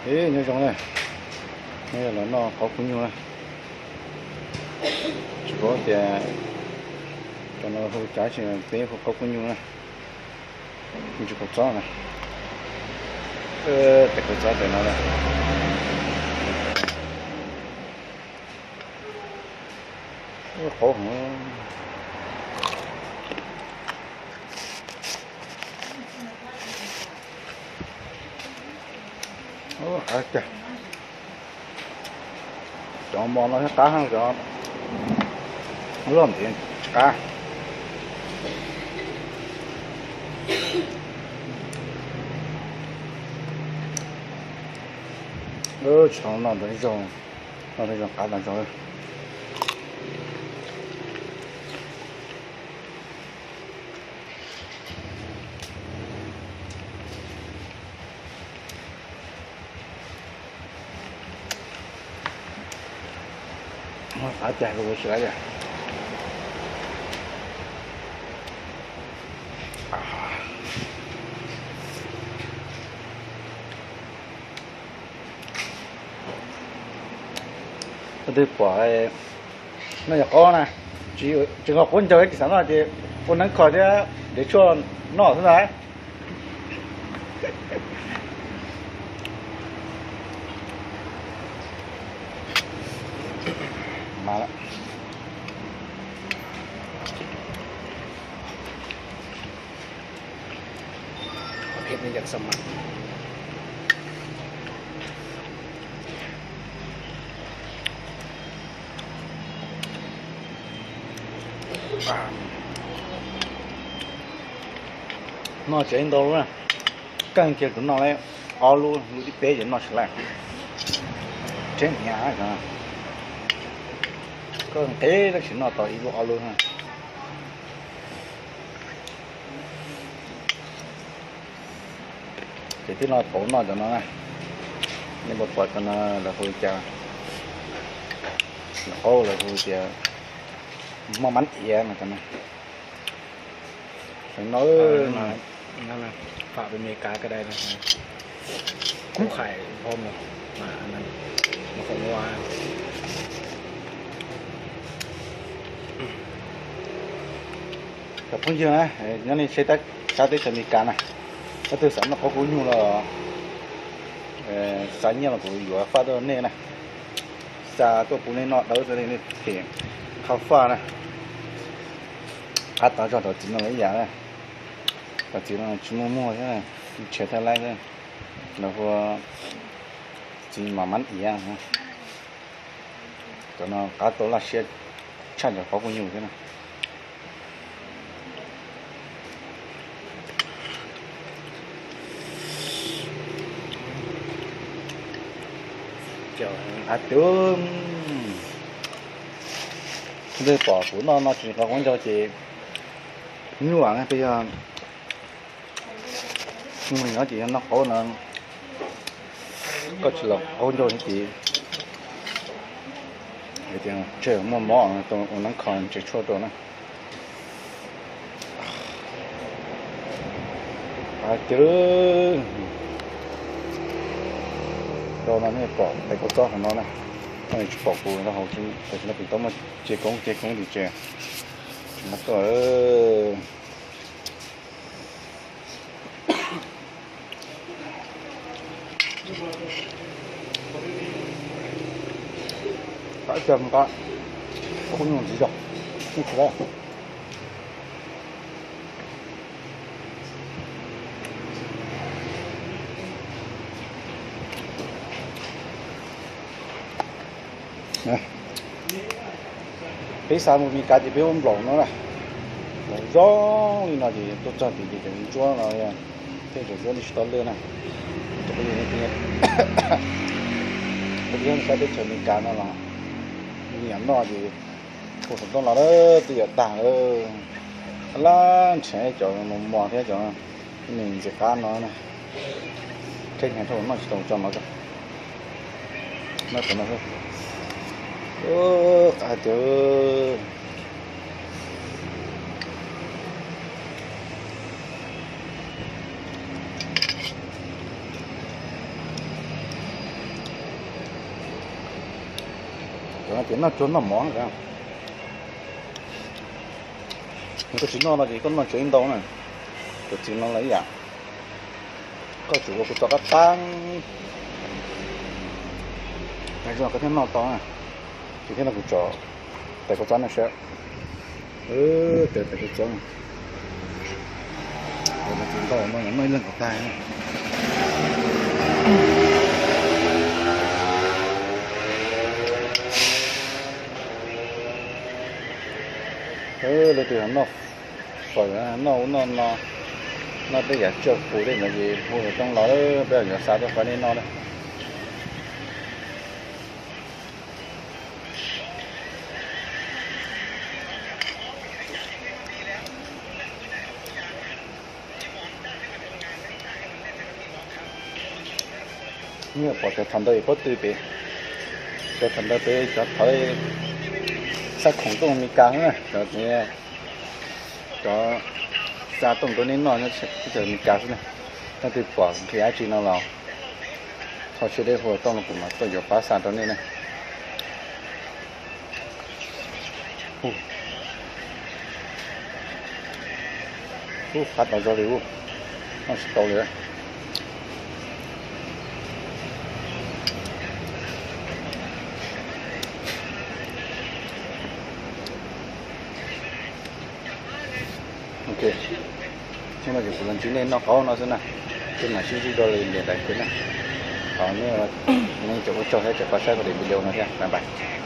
Nyob zoo na, los noj qauv kub nyuj na. Tsis paub tias cov no hu cas, peb hu qauv kub nyuj na. Tsis khaub txob na, tes khaub txob tes no na. Qauv heev. Cov mos no qab heev, cov loj ntev tsis qab. Tsis tau noj ntawd zoo, noj ntawd zoo qab ntawd zoo. Qab cas los ua tsis laib li. Twb pom noj yog qaub na, tsis nqa quav ncaug ib txhij xav noj ces ua neeb kho thiab dev tshuaj noj xwb ntag. Noj tsev ntau lub na, keej kiag kuv noj li ob lub, lub thib peb ces noj tsis laib. Tseeb niag, koj nqis tab sis noj tau ib lub ob lub na. Ces twb no pauv noj cov no na. Nej puas pom cov no lawv hu li cas? Qaub lawv hu tias maj mab iav no cov no. Noj, phạm về America cái đây là củ cải hôm rồi mà nó không qua. Cov phooj ywg na, nyob nej seb sab teb chaws Amelikas na, leej twg xav noj qaub kub nyuj los xa nyiaj los kuv yuav faj tuaj nej na. Xa tuaj pub nej noj dawb xwb, nej phem qhov faj na. Qab tau zog, cov txiv no los ib yam na. Cov txiv no tsis muaj muag thiab, tshiav thaj laib xwb. Lawv hu txiv maj mab iav. Cov no qab tau laj siab tshaj cov qaub kub nyuj thiab na. Av twv, nej pom kuv noj no tsis qaub ncaug ces nyuaj na, twb yog mus nyob ces yog noj qaub no, koj tsis los qaub ncaug ces hais tias tseg muaj mob, ua neeb kho tsev tshuaj rau na. Av twv, rau no nej pom tes khaub txob hauv no na, nej tsis pom kuv rau hauv, tam sim no kuv tau muaj ce koob ce koob tim tsev, tsis muaj tuaj. Qab cog nqa, qaub kub nyuj ntxiv zog, nyuj tsis laib. Peb xa mus Mes Kas ces peb ua nplaum no na, nplaum zoo li no ces tuaj txog tid ces cov ntsuab no thiab, cov ntsuab twb tsis tau lwj na. Cov peb yug, peb yug sab teb chaws Mes Kas no los nyiam noj ces hu xov tooj los twb yuav tag lawm. Lab nrhiav cov mos mos thiab cov me ntxim qab no na, kheej heev, noj tsis tau tso no. Noj cov no xwb. Qab tiag. Ces noj tsuag noj mov, koj tsis noj no ces koj noj tsuag ib ntau na. Tus txiv no los ib yam, koj tsum ua kuv tso qab qab, koj thiaj noj tau na. Ces thiab no kuv tso tais kua txob no seb, tais kua txob, ntau no noj ib leeg kom tag. Leej twg noj fawm, noj ub noj no, noj tej yam tsawg pus tej ntawd ces hu xov tooj los, peb yuav xa tuaj pab nej noj na. Pom cov thaum ntawd es pob tw pem, cov thaum ntawd pem cov thawv xab khoom tuaj Meskas xwb na, cov, cov xa tuaj rau nej noj teb chaws Meskas xwb na. Leej twg pom nqhis dab tsi no los thov sawv daws hu xov tooj los kuv mam tuaj yuav pab xa rau nej na. Ub, qab tau zoo li ub, noj tsis tau li. Ok, txij no ces kuv los ntsib nej noj qaub no xwb na, ces mam sib ntsib dua lwm daim clip na. Thov nej cov ua tsaug thiab cov pab saib kuv daim video no thiab, bye bye.